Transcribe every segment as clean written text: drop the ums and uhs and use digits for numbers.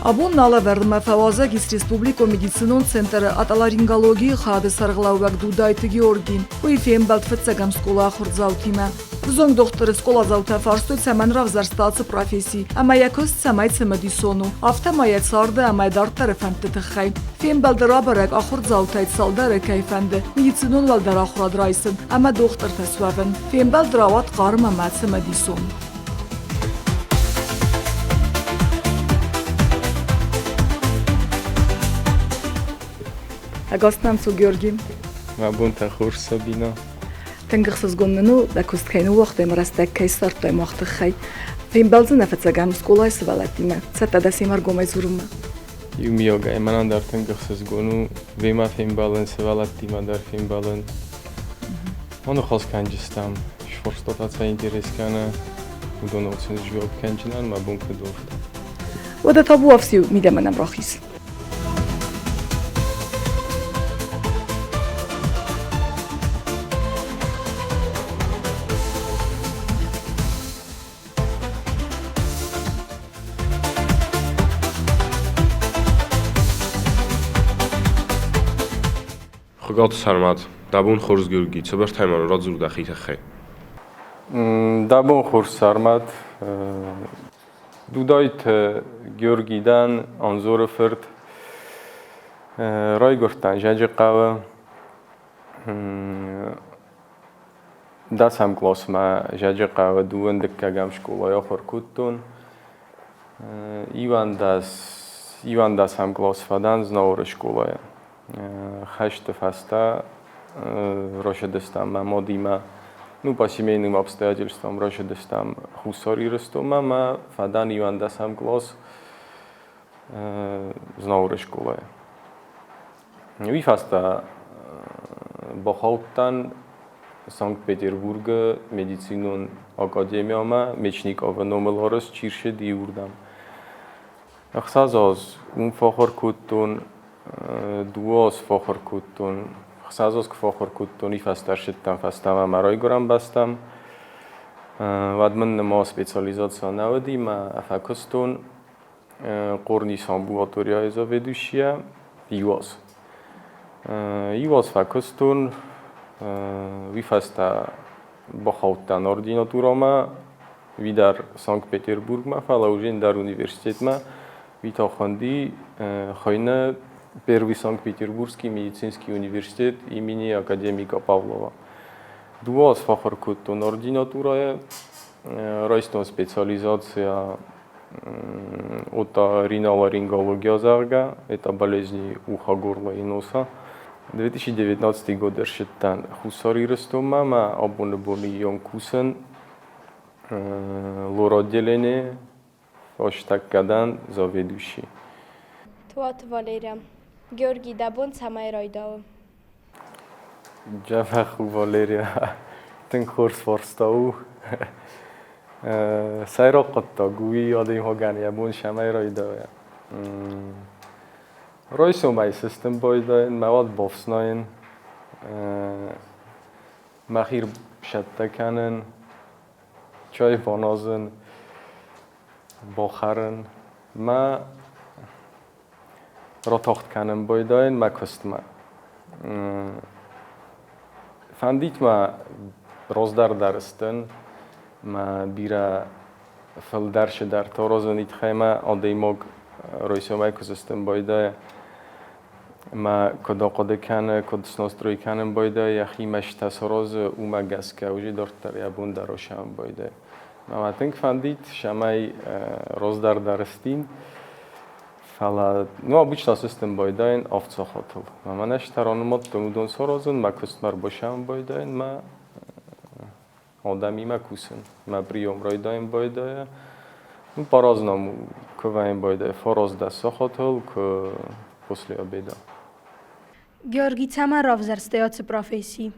Абон налӕвӕрдмӕ фӕуазӕг ис Республикон медицинон центры отоларингологийы хады сӕргълӕууӕг Дудайты Георги. Уый фембӕлд фыццӕгӕм скъола ахуырдзаутимӕ. Ӕвзонг дохтыры скъоладзаутӕ фарстой, цӕмӕн равзӕрста ацы професси ӕмӕ йӕ куыст цӕмӕй цымыдисон у, афтӕ ма йӕ царды ӕмӕ дарддӕры фӕндты тыххӕй. Фембӕлды рабӕрӕг, ахуырдзаутӕй цалдӕры кӕй фӕнды медицинон уӕлдӕр ахуырад райсын ӕмӕ дохтыртӕ суӕвын. Фембӕлд рауад хъарм ӕмӕ цымыдисон. Ӕгас нӕм цу, Георги. Мӕ бонтӕ хорз, Сабина. Тынг ӕхсызгон нын у, дӕ куыст кӕй ныууагътай ӕмӕ рӕстӕг кӕй ссардтай мах тыххӕй. Фембӕлдзынӕ фыццагӕм скъолайы сывӕллӕттимӕ. Цӕттӕ дӕ семӕ ӕргомӕй дзурынмӕ? Иумиагӕй мӕнӕн дӕр тынг ӕхсызгон у вемӕ фембӕлын, сывӕллӕттимӕ дӕр фембӕлын. Аныхас кӕнджыстӕм, сфорстата сӕ интерес кӕны, уыдоныл сын сжуапп кӕнджынӕн мӕ бон куыд у, афтӕ. Уӕдӕ табуафси мидӕмӕ нӕм рахиз. Хуыгаты Сӕрмӕт, дӕ бон хорз, Георги, цыбыртӕй ма радзур дӕхи тыххӕй. Дӕ бон хорз, Сӕрмӕт. Дудайты Георги дӕн, Анзоры фырт. Райгуырдтӕн Зӕджыхъӕуы. Дӕсӕм къласмӕ Зӕджыхъӕуы дыууӕндыккӕгӕм скъолайы ахуыр кодтон. Иуӕндӕсӕм кълас фӕдӕн Знауыры скъолайы. Хӕсты фӕстӕ рацыдыстӕм мӕ мадимӕ, ну, по семейным обстоятельствам рацыдыстӕм Хуссар Ирыстонмӕ мӕ фӕдӕн иуӕндӕсӕм кълас Знауыры скъолайы. Уый фӕстӕ бахаудтӕн Санкт-Петербургы медицинон академиямӕ Мечниковы номыл арӕзт чи рцыди, уырдӕм. Ӕхсӕз аз уым фӕахуыр кодтон, дыууӕ аз фӕахуыр кодтон. Ӕхсӕз аз куы фӕахуыр кодтон, уый фӕстӕ ссыдтӕн фӕстӕмӕ мӕ райгуырӕн бӕстӕм. Уӕд мын нырма специализаци нӕ уыди, мӕ фӕкуыстон Хъорнисы амбулаторияйы заведующийӕ иу аз. Иу аз фӕкуыстон, уый фӕстӕ бахаудтӕн ординатурӕмӕ, уый дӕр Санкт-Петербургмӕ, фӕлӕ уже ӕндӕр университетмӕ. Уый та хуынди хуыйны Первый Санкт-Петербургский медицинский университет имени академика Павлова. Дыууӕ аз фӕахуыр кодтон ординатурӕйы, райстон специализацийӕ оториноларингология, зӕгъгӕ, это болезни уха, горла и носа. 2019 год ӕрсидтӕн Хуссар Ирыстонмӕ мӕ абоны боны ион кусӕн лор-отделение фӕстӕггӕ дӕн заведующий. Туаты Валерия. Георгий, дӕ бон цӕмӕй райдауы? Дзӕбӕх у, Валерия. Тынг хорз фарста у. Сӕйраг хъуыддаг уый адӕймагӕн йӕ бон цӕмӕй райдайа. Райсомӕй сыстын байдайын, мӕ уат бафснайын, мӕхи рсӕттӕ кӕнын, чай баназын, бахӕрын. Мӕ ратагъд кӕнын байдайын мӕ куыстмӕ. Фӕндид мӕ раздӕр дӕр стын, мӕ бирӕ фылдӕр цыдӕртӕ аразыны тыххӕй мӕ адӕймаг райсомӕй куы сыстын байдайа, мӕ куыд ахъуыды кӕны, куыд снастрой кӕнын байдайа, йӕхи мӕстӕ саразы, уымӕ гӕсгӕ уже дарддӕр йӕ бон дӕр осӕн байдайы. Мӕ тынг фӕндид, цӕмӕй раздӕр дӕр стин, фӕлӕ ну обычно сыстын байдайын авд сахатыл. Мӕнӕ ӕз ранымадтон уыдон саразын, мӕ куыстмӕ ӕрбасӕуын байдайын, мӕ адӕмимӕ кусын. Мӕ прием райдайын байдайа. Ну, по-разному, куы вӕййын байдайа фараст-дӕс сахатыл, куы после обеда. Георги цӕмӕн равзӕрстай ацы професси?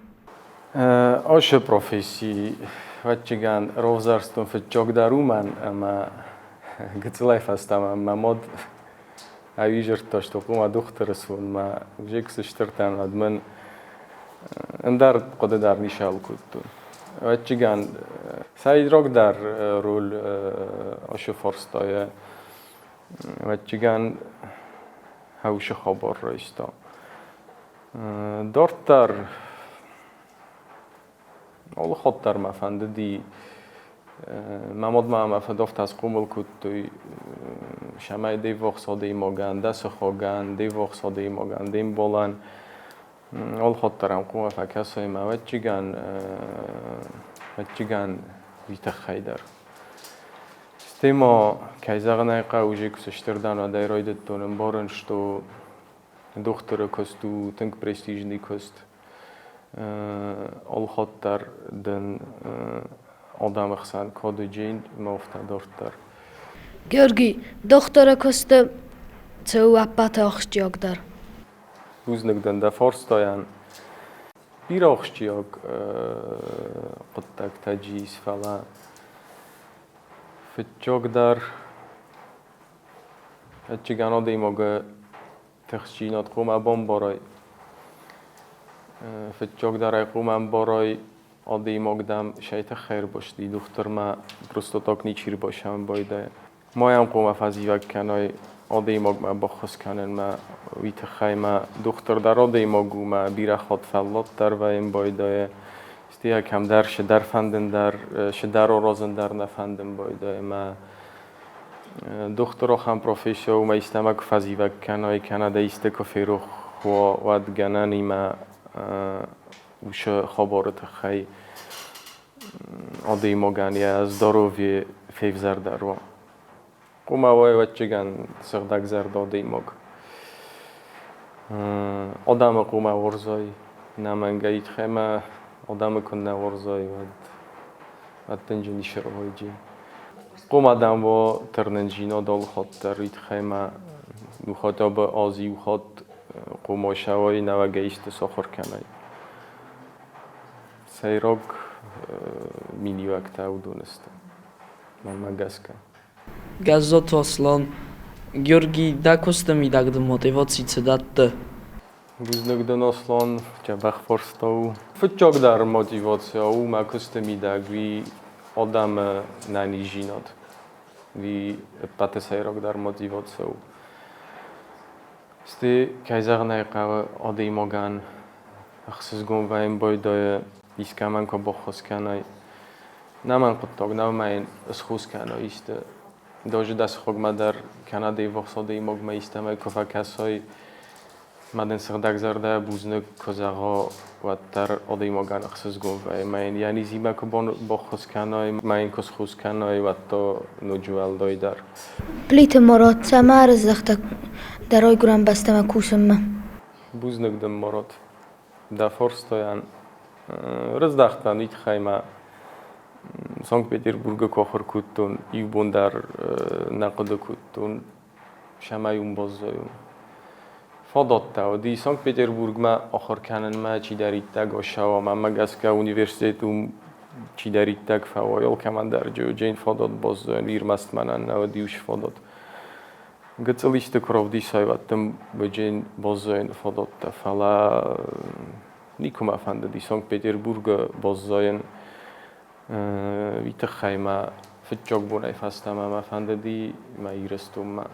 Ацы професси, ӕвӕццӕгӕн, равзӕрстон фыццагдӕр уымӕн, ӕмӕ гыццылӕй фӕстӕмӕ мӕ мад ӕвизырдта, что хъуамӕ дохтыры суон, мӕ уже куы сыстыртӕн, уӕд мын ӕндӕр хъуыды дӕр ницӕуыл кодтон. Ӕвӕццӕгӕн, сӕйрагдӕр роль ацы фарстайы. Ӕвӕццӕгӕн, хӕусы хабар райста. Дарддӕр алы хатт дӕр мӕ фӕндыди, мӕ мад мӕ мӕ фыд афтӕ схъомыл кодтой, цӕмӕй де ввахс адӕймагӕн, дӕ сыхагӕн, де ввахс адӕймагӕн, де мбалӕн алы хатт дӕр ӕм хъуамӕ фӕкӕсай мӕ ӕвӕццӕгӕн, ӕвӕццӕгӕн уый тыххӕй дӕр. Стӕй ма, кӕй зӕгъын ӕй хъӕуы, уже куы сыстыр дӕн, уӕд ӕй райдыдтон ӕмбарын, что дохтыры куыст у тынг престижный куыст. Алы хатт дӕр дын адӕмы хсӕн кадыджын ӕмӕ афтӕ дарддӕр. Георгий, дохтыры куысты цы у ӕппӕты ахсджиагдӕр? Бузныг дын дӕ фарстайӕн. Бирӕ ахсджиаг хъуыддӕгтӕ ис, фӕлӕ фыццагдӕр ӕцӕгӕн адӕймагы тыхстдзинад хъуамӕ бамбарай. Фыццагдӕр ӕй хъуамӕ ӕмбарай, адӕймаг дӕм сӕй тыххӕй ӕрбацыди дохтырмӕ, просто так ничи ӕрбацӕуын байдайы. Ма йӕм хъуамӕ фӕзивӕг кӕнай адӕймагмӕ баххуыс кӕнынмӕ, уый тыххӕй мӕ дохтыр дӕр адӕймаг у, мӕ бирӕ хатт фӕллад дӕр вӕййын байдайы. Стӕй кӕмдӕр цыдӕр фӕндын дӕр, цыдӕр аразын дӕр нӕ фӕндын байдайы. Мӕ дохтыр ахӕм профессия у, мӕ истӕмӕ куы фӕзивӕг кӕнай, кӕнӕ дӕ исты куы ферох уа, уӕд гӕнӕн и мӕ уыцы хабары тыххӕй адӕймагӕн йӕ здоровье февзӕрдӕр уа. Хъуамӕ уа, ӕвӕццӕгӕн, сыгъдӕгзӕрдӕ адӕймаг. Адӕмы хъуамӕ уарзай, нӕмӕнгӕй ӕмӕ адӕмы куыннӕ уарзай, уӕд уӕд дынджын ис ӕрвайджы. Хъуамӕ дӕм уа тырнындзинад алы хатт дӕр, уый тыххӕй ӕмӕ иу хатт абы аз иу хатт хъуамӕ сӕуай, нӕуӕгӕй исты сахуыр кӕнай. Сӕйраг миниуӕгтӕ уыдон сты, мӕнмӕ гӕсгӕ. Гӕззаты Аслан, Георгий, дӕ куысты мидӕг дын мотиваци цы дӕтты? Бузныг дын, Аслан, дзӕбӕх фарста у. Фыццагдӕр мотиваци у мӕ куысты мидӕг уый адӕмы нӕниздзинад. Уый ӕппӕты сӕйрагдӕр мотиваци у. Стӕй, кӕй зӕгъын ӕй хъӕуы, адӕймагӕн ӕхсызгон вӕййын байдайы, искӕмӕн куы баххуыс кӕнай. Нӕ мӕн хъуыддаг нӕу мӕ йын схус кӕнай исты. Даже дӕ сыхагмӕ дӕр кӕнӕ де ввахс адӕймагмӕ истӕмӕй куы фӕкӕсай, мӕ дын сыгъдӕгзӕрдӕ бузныг куы зӕгъа, уӕддӕр адӕймагӕн ӕхсызгон вӕййы. Мӕ йын йӕ низимӕ куы баххуыс кӕнай, мӕ йын куы схус кӕнай, уӕд та ноджы уӕлдайдӕр. Плиты Мурат, цӕмӕ ӕрыздӕхтӕ дӕ райгуырӕн бӕстӕмӕ кусынмӕ? Бузныг дын, Мурат, дӕ фарстайӕн. Рыздӕхтӕн уый тыххӕй мӕ Санкт-Петербургы куы ахуыр кодтон, иу бон дӕр нӕ хъуыды кодтон, цӕмӕй уым баззайон. Фадӕттӕ уыди Санкт-Петербургмӕ ахуыр кӕнынмӕ чидӕриддӕр ссӕуа, мӕнмӕ гӕсгӕ университет уым чидӕриддӕр фӕуа, алкӕмӕн дӕр джын фадат баззайын, ӕрмӕст мӕнӕн нӕ уыди уыцы фадат. Гыццыл исты куы равдисай, уӕд дын быджын баззайыны фадӕттӕ, фӕлӕ никуы мӕ фӕндыди Санкт-Петербургы баззайын. Уый тыххӕй мӕ фыццаг бонӕй фӕстӕмӕ мӕ фӕндыди мӕ Ирыстонмӕ.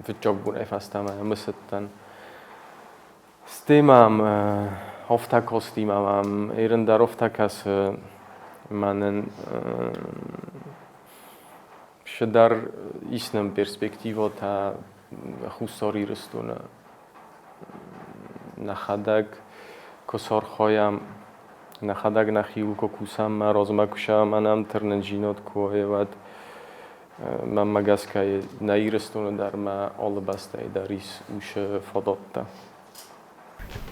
Фыццаг бонӕй фӕстӕмӕ ӕмысыдтӕн. Стӕй мӕм афтӕ касти, мӕм ерын дӕр афтӕ кӕсы, мӕнӕн цыдӕр ис нӕм перспективӕтӕ Хуссар Ирыстоны. Нӕхӕдӕг куы сархайӕм, нӕхӕдӕг нӕхиуыл куы кусӕм, мӕ размӕ куы сӕм, мӕнӕн тырнындзинад куы уа, уӕд мӕнмӕ гӕсгӕ нӕ Ирыстоны дӕр мӕ алы бӕстӕйы дӕр ис уыцы фадӕттӕ.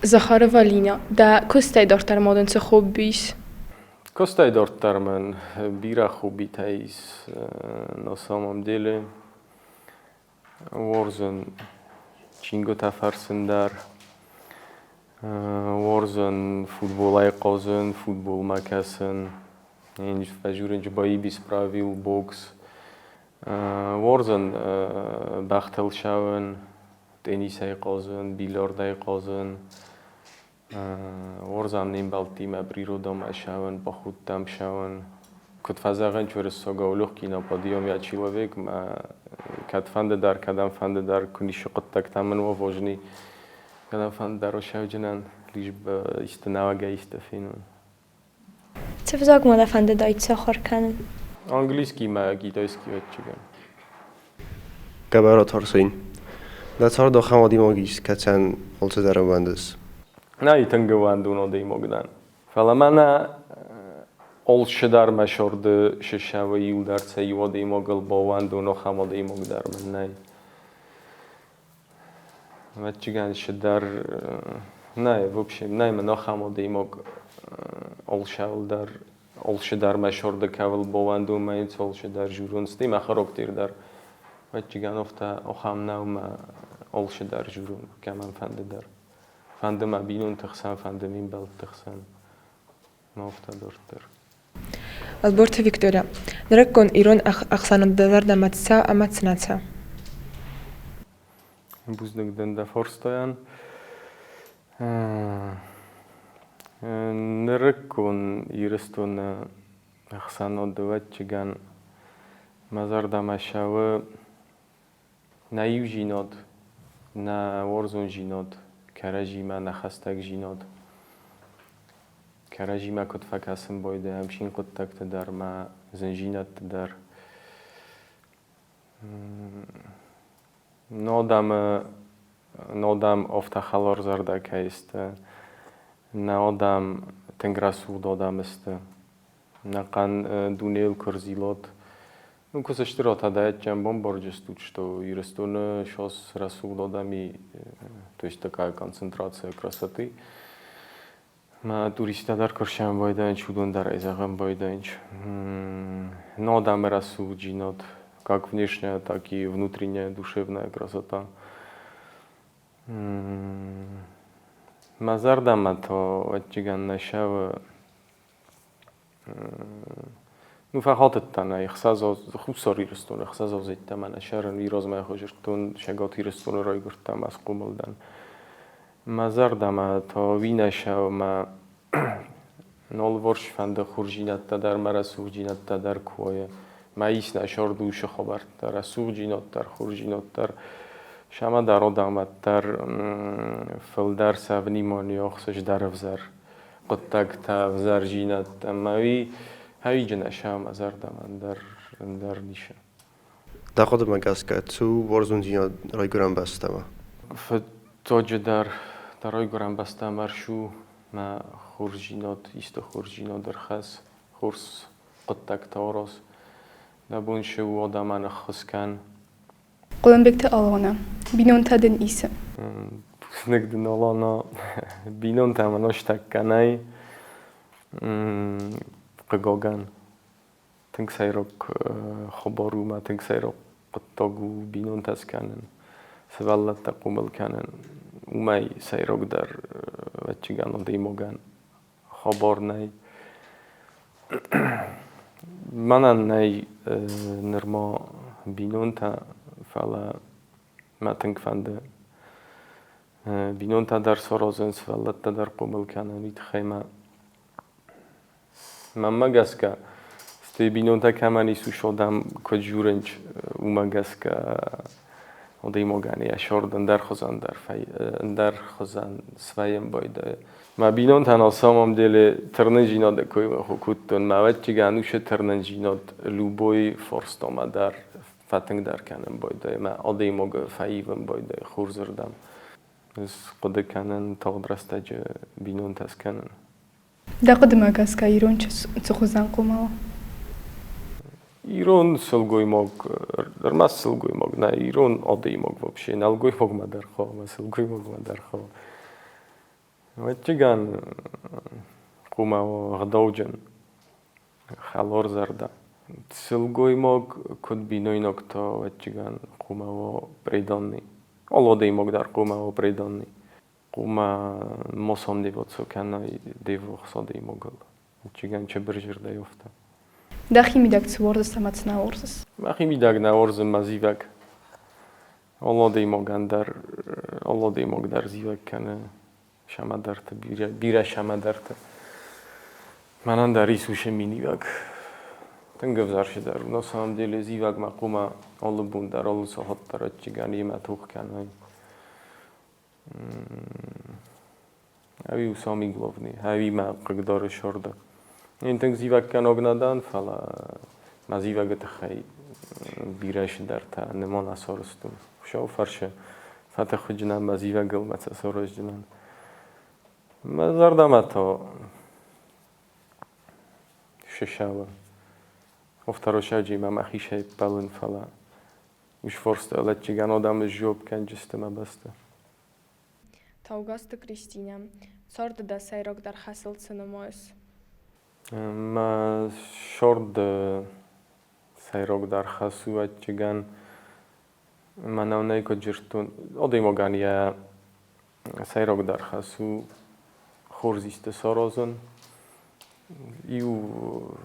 Захарова Алинӕ, дӕ куыстӕй дарддӕр ма дын цы хобби ис? Куыстӕй дарддӕр мын бирӕ хоббитӕ ис на самом деле. Уарзын чингуытӕ фӕрсын дӕр. Уарзын футболӕй хъазын, футболмӕ кӕсын. Фӕзурын бои без правил, бокс. Уарзын бӕхтыл цӕуын, теннисӕй хъазын, бильярдӕй хъазын. Уарзӕм не мбӕлттимӕ природӕмӕ цӕуын, походтӕм цӕуын. Куыд фӕзӕгъынц уырыссагау, легкий на подъем я человек, мӕ кӕдфӕнды дӕр, кӕдӕмфӕнды дӕр, куы ницы хъуыддӕгтӕ мын уа важный, кӕдӕмфӕнды дӕр осӕуджынӕн, лишь бы исты нӕуӕгӕй исты фенон. Цы взаг ма дӕ фӕндыдаид сахуыр кӕнын? Английский мӕ китайский ӕвӕццӕгӕн. Гӕбӕраты Арсен. Дӕ цард ахӕм адӕймаг ис, кӕцӕн алцыдӕр ӕууӕндыс? Нӕй тынг ӕууӕндон адӕймаг дӕн. Фӕлӕ мӕнӕ алцыдӕр мӕ сӕрды сысӕвы иу дӕр сӕ иу адӕймагыл баууӕндон, ахӕм адӕймаг дӕр мын нӕй. Ӕвӕццӕгӕн цыдӕр нӕй, в общем, нӕй мын ахӕм адӕймаг алцӕуыл дӕр, алцыдӕр мӕ сӕрды кӕуыл баууӕндон, мӕ йын алцыдӕр дзурон, стӕй мӕ характер дӕр. Ӕвӕццӕгӕн афтӕ ахӕм нӕу мӕ алцыдӕр дзурон, кӕмӕн фӕнды дӕр. Фӕнды мӕ бинонты хсӕн, фӕнды ме мбӕлтты хсӕн. Мӕ афтӕ дарддӕр. Ӕлборты Виктория. Нырыккон ирон ӕхсӕнад дӕ зӕрдӕмӕ цӕуы ӕмӕ цы нӕ цӕуы? Бузныг дын дӕ фарстайӕн. Нырыккон Ирыстоны ӕхсӕнад ӕвӕццӕгӕн мӕ зӕрдӕмӕ цӕуы нӕ иудзинад, нӕ уарзондзинад, кӕрӕдзимӕ нӕ хӕстӕгдзинад. Кӕрӕдзимӕ куыд фӕкӕсын байдайӕм цин хъуыддӕгты дӕр мӕ зындзинӕдты дӕр. Нодӕм афтӕ хӕларзӕрдӕ кӕй сты, нӕ адӕм тынг рӕсугъд адӕм сты. Ӕнӕхъӕн дунейыл куы рзилат, ну, куы сыстыр тогда чем бомбардируют, что Ирыстоны сейчас рӕсугъд адӕми, то есть такая концентрация красоты. Мӕ туристтӕ дӕр куы рсӕм байдайынц, уыдон дӕр ӕй зӕгъӕн байдайынц. Но адӕмы рӕсугъддзинад, как внешняя, так и внутренняя душевная красота. Мӕ зӕрдӕмӕ то ӕвӕццӕгӕн нӕ цӕуы. Ну, фӕхатыдтӕн ӕй, Хуссар Ирыстоны ӕхсӕз азӕйттӕ мӕнӕ сӕрӕн уый размӕ хуызырдтон, Цӕгат Ирыстоны райгуырдтӕн ӕмӕ схъомыл дӕн. Мӕ зӕрдӕмӕ та уый нӕ цӕуы, мӕ алыварс фӕнды хорздзинӕдтӕ дӕр мӕ рӕсугъддзинӕдтӕ дӕр куы уайы. Мӕ ис нӕ сӕрды уыцы хабӕрттӕ, рӕсугъддзинад дӕр, хорздзинад дӕр. Сӕмӕ дӕр адӕмӕт дӕр фылдӕр сӕ внимание ӕхсӕздӕр ӕвзӕр хъуыддӕгтӕ, ӕвзӕрдзинӕдтӕ ӕмӕ уый хӕриджы нӕ сӕ мӕ зӕрдӕмӕ ӕндӕр ницы. Дӕ хъуыдымӕ гӕсгӕ, цы у уарзондзинад райгуырӕн бӕстӕмӕ? Фыццаджыдӕр дӕ райгуырӕн бӕстӕмӕ ӕрцу, мӕ хорздзинад, исты хорздзинад ӕрхӕсс, хорз хъуыддӕгтӕ араз. Дӕ бон цы у, адӕмӕн ӕххуыс кӕн. Хъуылымбегты Алана. Бинонтӕ дын исы? Бузныг дын, Алана. Бинонтӕ мӕ нозтӕккӕ нӕй. Хъыгагӕн, тынг сӕйраг хабар у мӕ тынг сӕйраг хъуыддаг у бинонтӕ скӕнын, сывӕллӕттӕ хъомыл кӕнын. Уымӕй сӕйрагдӕр, ӕвӕццӕгӕн, адӕймагӕн хабар нӕй. Мӕнӕн нӕй нырма бинонтӕ, фӕлӕ мӕ тынг фӕнды бинонтӕ дӕр саразын, сывӕллӕттӕ дӕр хъомыл кӕнын, уый тыххӕй мӕ мӕнмӕ гӕсгӕ, стӕй бинонтӕ кӕмӕн ис, уыцы адӕм куыд дзурынц, уымӕ гӕсгӕ адӕймагӕн йӕ цард ӕндӕрхуызӕн дӕр ӕндӕрхуызӕн свӕййын байдайы. Мӕ бинонтӕ на самом деле тырнындзинады кой кодтон. Мӕ ӕвӕццӕгӕн уыцы тырнындзинад любой фарстамӕ дӕр фӕтынгдӕр кӕнын байдайы, мӕ адӕймагы фӕивын байдайы хорзырдӕм. Ӕз хъуыды кӕнын тагъд рӕстӕджы бинонтӕ скӕнын. Дӕ хъуыдымӕ гӕсгӕ ирон цы хуызӕн хъуамӕ уа? Ирон сылгоймаг, ӕрмӕст сылгоймаг нӕ, ирон адӕймаг вообще, нӕлгоймагмӕ дӕр хъуамӕ, сылгоймагмӕ дӕр хъуамӕ. Ӕвӕццӕгӕн, хъуамӕ уа ӕгъдауджын, хӕларзӕрдӕ. Сылгоймаг куыд бинойнаг та, ӕвӕццӕгӕн, хъуамӕ уа преданный. Алы адӕймаг дӕр хъуамӕ уа преданный. Хъуамӕ ма сӕмдевоцо кӕнай де ввахс адӕймагыл. Ӕвӕццӕгӕн, чыбырзӕрдӕ афтӕ. Дӕхи мидӕг цы уарзыс ӕмӕ цы нӕ уарзыс? Мӕхи мидӕг нӕ уарзын мӕ зивӕг. Алы адӕймагӕн дӕр, алы адӕймаг дӕр зивӕг кӕны сӕмӕдӕрты, бирӕ, бирӕ сӕмӕдӕрты. Мӕнӕн дӕр ис уыцы миниуӕг. Тынг ӕвзӕр цыдӕр у. На самом деле зивӕг ма хъуамӕ алы бон дӕр, алы сахат дӕр ӕдджигӕн йемӕ тох кӕнай. Ӕви у самый главный, ӕви мӕ хъыгдары сӕрды. Ин тынг зивӕггӕнаг нӕ дӕн, фӕлӕ мӕ зивӕгы тыххӕй бирӕ цыдӕртӕ нымон ацарӕзтон. Хуыцау фӕрсы, фӕтӕхуджынӕн мӕ зивӕгыл мӕ цӕсараздзынӕн. Мӕ зӕрдӕмӕ та сысӕуы. Овторосӕджимӕ мӕхицӕй ппӕлын, фӕлӕ усфорсты ӕлӕтджигӕн адӕмы сзиопкӕнджысты мӕ бӕсты. Таугазты Кристинӕ, царды дӕ сӕйрагдӕр хӕсыл цы нымайыс? Мӕ сорды сӕйрагдӕр хӕс у ӕдджигӕн мӕнау нӕй куыд дзырдтон, адӕймагӕн йӕ сӕйрагдӕр хӕс у хорз исты саразын. Иу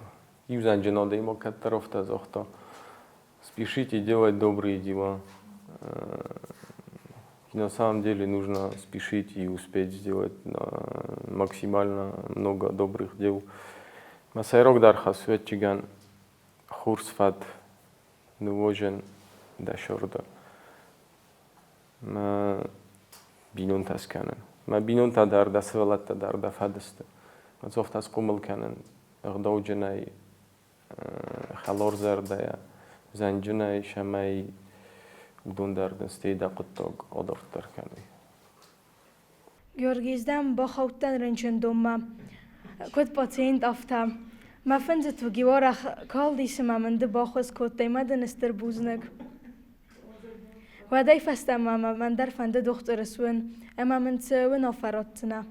иу зӕнджын адӕймаг кӕддӕр афтӕ загъта: Спешите делать добрые дела. И на самом деле нужно спешить и успеть сделать максимально много добрых дел. Мӕ сӕйрагдӕр хӕс у ӕдджигӕн хорз фӕд ныууадзын дӕ сӕрды. Мӕ бинонтӕ скӕнын. Мӕ бинонтӕ дӕр, дӕ сывӕллӕттӕ дӕр дӕ фӕд сты. Мӕ цофтӕ схъомыл кӕнын ӕгъдауджынӕй, хӕларзӕрдӕйӕ, зӕнджынӕй, цӕмӕй уыдон дӕр дын стӕй дӕ хъуыддаг адарддӕр кӕной. Георгиздӕм бахаудтӕн рынчындонмӕ, куыд пациент, афтӕ. Мӕ фындзы туг иу арӕх калдис ӕмӕ мын ды баххуыс кодтай, мӕ дын стыр бузныг. Уӕдӕй фӕстӕмӕ мӕ мӕн дӕр фӕнды дохтыр суын, ӕмӕ мын цы уынаффӕ ратдзынӕ?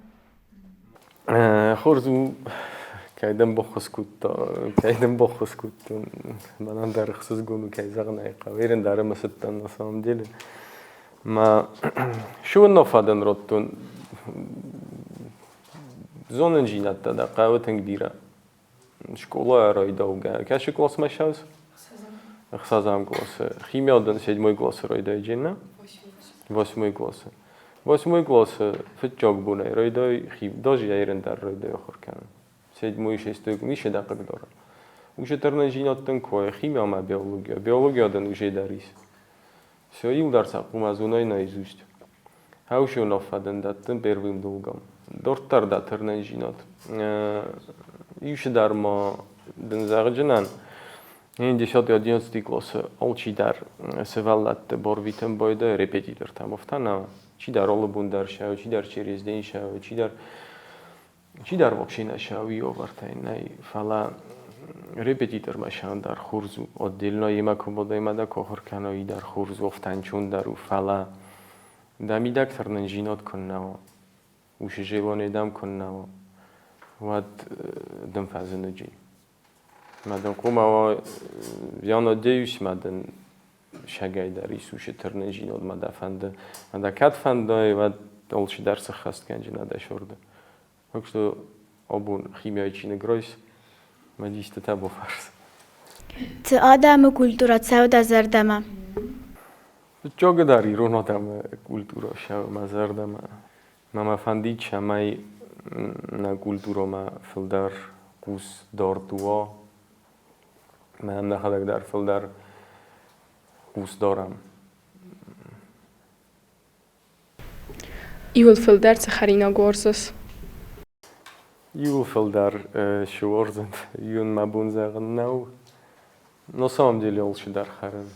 Хорз у, кӕдӕм баххуыс кодта, кӕдӕм баххуыс кодтон. Мӕнӕн дӕр ӕхсызгон у, кӕй зӕгъын ӕй хъӕуы. Ерын дӕр ӕмӕ на самом деле. Мӕ сывӕллон радтон зонындзинӕдтӕ дӕ хъӕуы тынг бирӕ. Скъолайӕ райдаугӕ. Кӕцы классмӕ ссӕуыс? Ӕхсӕзӕм классы. Химия дын седьмой классы райдайджын, нӕ? Восьмой классы. Восьмой классы фыццаг бонӕй райдай даже ерын дӕр райдай ахуыр кӕнын. Седьмой, шестой ницы дӕ хъыгдары. Уже тырнындзинӕдтӕн кой химия ӕмӕ биология. Биология дын уже дӕр ис. Все иу дӕр сӕ хъуамӕ зоной наизусть. Хӕусы уынаффӕ дын дӕттын первым долгом. Дарддӕр дӕ тырнындзинад. Иу дӕр ма дын зӕгъджынӕн, десятый, одиннадцатый классы алчидӕр сывӕллӕтты барвитын байдайы репетитортӕм, афтӕ нӕ? Чидӕр алы бон дӕр сӕуы, чидӕр через день сӕуы, чидӕр чидӕр вообще нӕ сӕуы овӕртӕй нӕй, фӕлӕ репетитормӕ сӕн дӕр хорз у, отдельно йемӕ куы бадаймӕ дӕ куы ахуыр кӕной, дӕр хорз у, ӕфтӕнчон дӕр у, фӕлӕ дӕ мидӕг тырнындзинад куыннӕ уа, усы зелонӕй дӕм куыннӕ уа, уӕд дын фӕзыныджи. Мӕ дын хъуамӕ уа, я надеюсь, мӕ дын сӕгӕй дӕр Иисусы тырнындзинадмӕ дӕ фӕнды. Ӕмӕ дӕ кӕд фӕндай, уӕд алчидӕр сыххӕстгӕнджын дӕ сорды. Так что абон химияйы чиныг райс, мӕ дистытӕ бафӕрс. Цы адӕмы культурӕ цӕуы дӕ зӕрдӕмӕ? Фыццаг дӕр ирон адӕмы культурӕ цӕуы мӕ зӕрдӕмӕ. Мӕ мӕ фӕндид, цӕмӕй нӕ культурӕмӕ фылдӕр хъус дард уа, мӕ нӕхӕдӕг дӕр фылдӕр хъус дарӕм. Иуыл фылдӕр цы хӕринаг уарзыс? Иуыл фылдӕр цы уарзын, иуын мӕ бон зӕгъын нӕу. На самом деле алчидӕр хӕрын.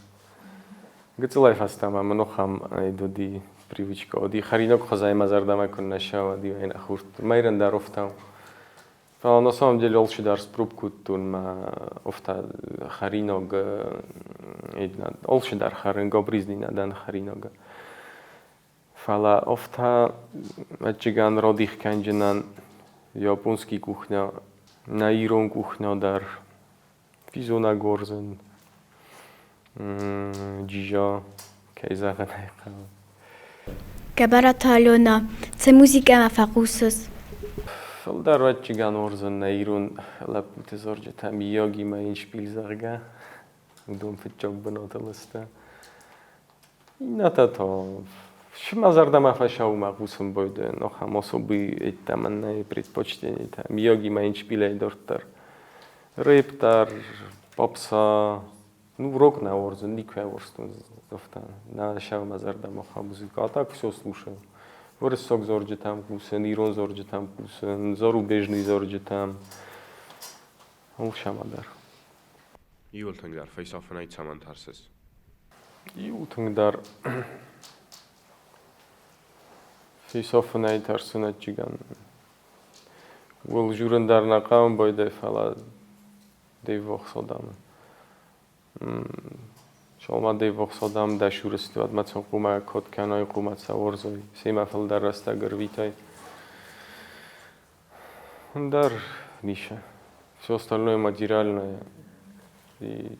Гыццылӕй фӕстӕмӕ мын ахӕм уыди привычка уыди. Хӕринаг хуызӕй мӕ зӕрдӕмӕ куыннӕ ссӕуӕд, иуӕй нӕ хурдтон. Мӕйрӕн дӕр офтау. Фӕлӕ на самом деле алчидӕр спроб кодтон мӕ офта хӕринаг алчидӕр хӕрын габризнинадӕн дӕн хӕринаг. Фӕлӕ офта ӕдджигӕн радих кӕнджынӕн японский кухня, нӕ ирон кухня дӕр физонӕг уарзын, джиза, кӕй зӕгъын ӕй хъӕуы. Гӕбӕраты Алена, цы музыкӕмӕ фӕхъусыс? Фылдӕр ӕдджигӕн уарзын нӕ ирон лӕппуты зарджытӕ Мияги-мӕ Эндшпиль, зӕгъгӕ. Уыдон фыццаг бынатыл сты. Иннӕтӕ та мӕ зӕрдӕмӕ фӕсӕумӕ хъусын байдайын, ахӕм особый йеддӕмӕ нӕй предпочтенитӕ. Мияги-мӕ Эндшпилӕй дарддӕр. Рэп дӕр, Попса, ну, рок нӕ уарзын, никуы уарзтон афтӕ. Нӕ сӕ мӕ зӕрдӕмӕ музыка. А так все слушаю. Уырыссаг зарджытӕм хъусын, ирон зарджытӕм хъусын, зарубежный зарджытӕм. Алцӕмӕ дӕр. Иууыл тынгдӕр фесафынӕй цӕмӕн тӕрсыс? Иууыл тынгдӕр фесафынӕй тӕрсын ӕвӕццӕгӕн. Уыл журын дӕр нӕ хъӕуы байдайы, фӕлӕ де ввахс адӕмы. Цалынмӕ де ввахс адӕм дӕ сюрысты, уӕдмӕ сын хъуамӕ код кӕной, хъуамӕ сӕ уарзой, семӕ фылдӕр рӕстӕг ӕрвитай. Ӕндӕр ницы. Все остальное материальное и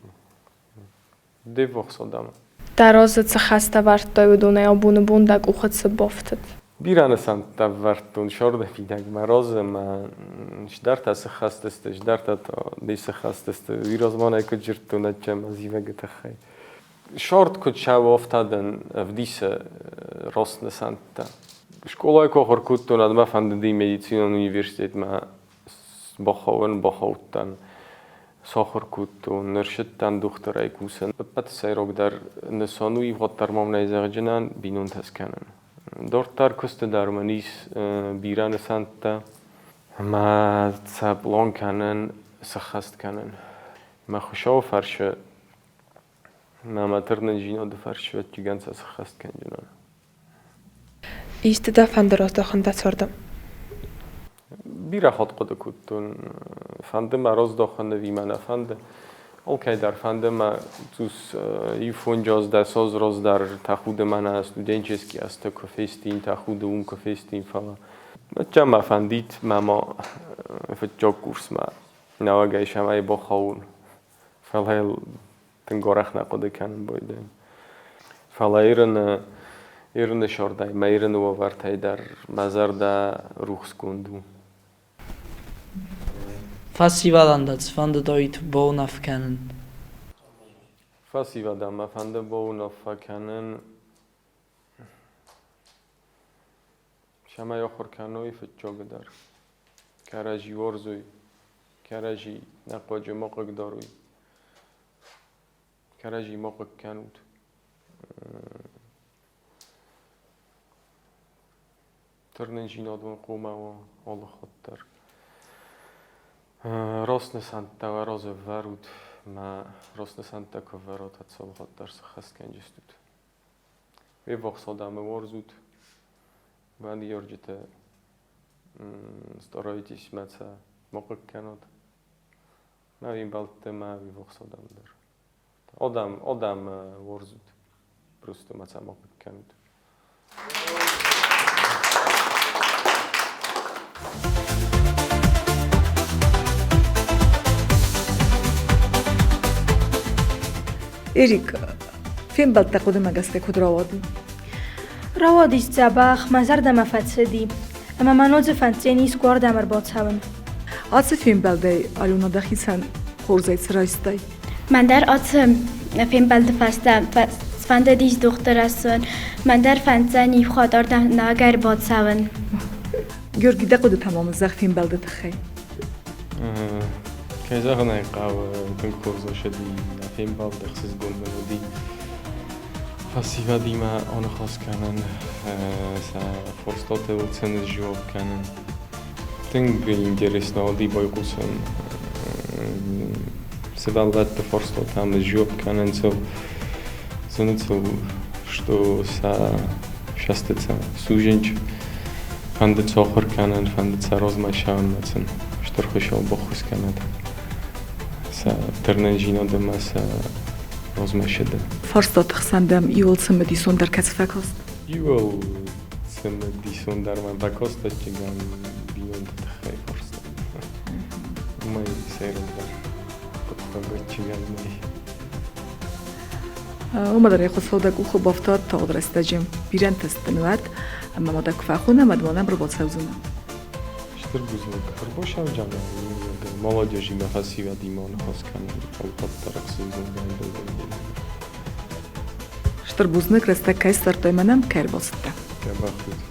де ввахс адӕмы. Дӕ разы цы хӕстӕ вӕрдтай, уыдонӕй абоны бон дӕ къухы цы бафтыд? Бирӕ нысӕнттӕ ӕвӕрдтон сӕрды мидӕг мӕ разы ӕмӕ чидӕртӕ сыххӕст сты, чидӕртӕ та не сыххӕст сты. Уый размӕ нӕ куыд зыдтон ӕдде мӕ зивӕгы тыххӕй. Сӕрд куыд цӕуы, афтӕ дын ӕвдисы раст нысӕнттӕ. Скъолайы куы ахуыр кодтон, уӕд мӕ фӕндыди медицинон университетмӕ бахауын, бахаудтӕн. Сахуыр кодтон, ныр сыдтӕн дохтырӕй кусын. Ӕппӕты сӕйрагдӕр нысан у ивгъуыд дӕр ма мын ӕй зӕгъджынӕн бинонтӕ скӕнын. Дарддӕр куысты дӕр мын ис бирӕ нысӕнттӕ ӕмӕ сӕ пълан кӕнын, сӕххӕст кӕнын. Мӕ Хуыцауы фӕрцы мӕ мӕ тырнындзинады фӕрцы ӕвӕццӕгӕн сӕ сӕххӕст кӕндзынӕн. Исты дӕ фӕнды раздахын дӕ царды? Бирӕ хатт хъуыды кодтон, фӕнды мӕ раздахын ӕви мӕ нӕ фӕнды. Алкӕй дӕр фӕнды мӕ цъус иу фондз дӕс аз раздӕр тӕхуды мӕнӕ студенческий азты куы фестин, тӕхуды уым куы фестин, фӕлӕ ӕдде мӕ фӕндид мӕ ма фыццаг курсмӕ нӕуӕгӕй сӕмӕй бахауын. Фӕлӕ йыл тынг арӕх нӕ хъуыды кӕнын байдайын. Фӕлӕ Ирыны, Ирыны сӕрдӕй мӕ Ирыны уавӕртӕй дӕр мӕ зӕрдӕ рухсгонд у. Фӕсивӕдӕн дӕ цы фӕндыдаид бауынаффӕ кӕнын? Фӕсивӕдӕн мӕ фӕнды бауынаффӕ кӕнын, цӕмӕй ахуыр кӕной фыццагдӕр, кӕрӕдзи уарзой, кӕрӕдзи нӕхъуаджы ма хъыгдарой, кӕрӕдзи ма хъыг кӕнут. Тырнындзинад уын хъуамӕ уа алы хатт дӕр. Раст нысӕнттӕ уӕ разы ӕвӕрут, мӕ раст нысӕнттӕ куы ӕвӕрат, уӕд сӕ алы хатт дӕр сӕххӕст кӕндзыстут. Уе ввахс адӕмы уарзут, уӕ ныййарджыты старайтесь мӕ сӕ ма хъыг кӕнат. Мӕ уе мбӕлтты, мӕ уе ввахс адӕмы дӕр. Адӕм, адӕмы уарзут, просто ма сӕ ма хъыг кӕнут. Эрик, фембӕлдтӕ хъуыдымӕ гӕсгӕ куыд рауади? Рауадис дзӕбӕх, мӕ зӕрдӕмӕ фӕцыди. Ӕмӕ ма ноджы фӕнддзӕни искуы ӕрбацӕуын. Ацы фембӕлдӕй Алена дӕхицӕн хорзӕй цы райстай? Мӕн дӕр ацы фембӕлды фӕстӕ сфӕндыдис дохтыр ацӕуын. Мӕн дӕр фӕнддзӕн иу хатт ардӕм ногӕй ӕрбацӕуын. Георги, дӕ хъуыдытӕ ма мын зӕгъ фембӕлды тыххӕй. Кӕй зӕгъын ӕй хъӕуы, тынг хорз ӕссыди нӕ фембӕлд, ӕхсызгон мын уыди фӕсивӕдимӕ аныхас кӕнын, сӕ фарстатыл сын сдзуапп кӕнын. Тынг интересно уыди байхъусын сывӕллӕтты фарстатӕм сдзуапп кӕнын сыл, зыны сыл, что сӕ сӕстытӕ сузынч фӕнды сӕ ахуыр кӕнын, фӕнды сӕ размӕ цӕуын сын Стыр Хуыцау баххуыс кӕнӕд сӕ тырнындзинад ӕмӕ сӕ размӕ цыды. Фарстаты хсӕн дӕм иуыл цымыдисондӕр кӕцы фӕкаст? Иуыл цымыдисондӕр мӕм фӕкаст ӕвӕццӕгӕн бинонты тыххӕй фарста. Уымӕй сӕйрагдӕр хъуыддаг ӕвӕццӕгӕн нӕй. Уымӕ дӕр Хуыцау дӕ къухы бафтӕд тагъд рӕстӕджы. Бирӕ ӕнтыст дын уӕд, ӕмӕ ма дӕ куы фӕхонӕм, уӕд ма нӕм ӕрбацӕудзынӕ. Стыр бузныг. Ӕрбасӕвджаны молодежимӕ фӕсивӕдимӕ ныхас кӕнын алкӕддӕр ӕхсызгон бамбӕлдӕн. Стыр бузныг, рӕстӕг кӕй ссардтай мӕнӕн, кӕй ӕрбацыдтӕ. Дзӕбӕх ут.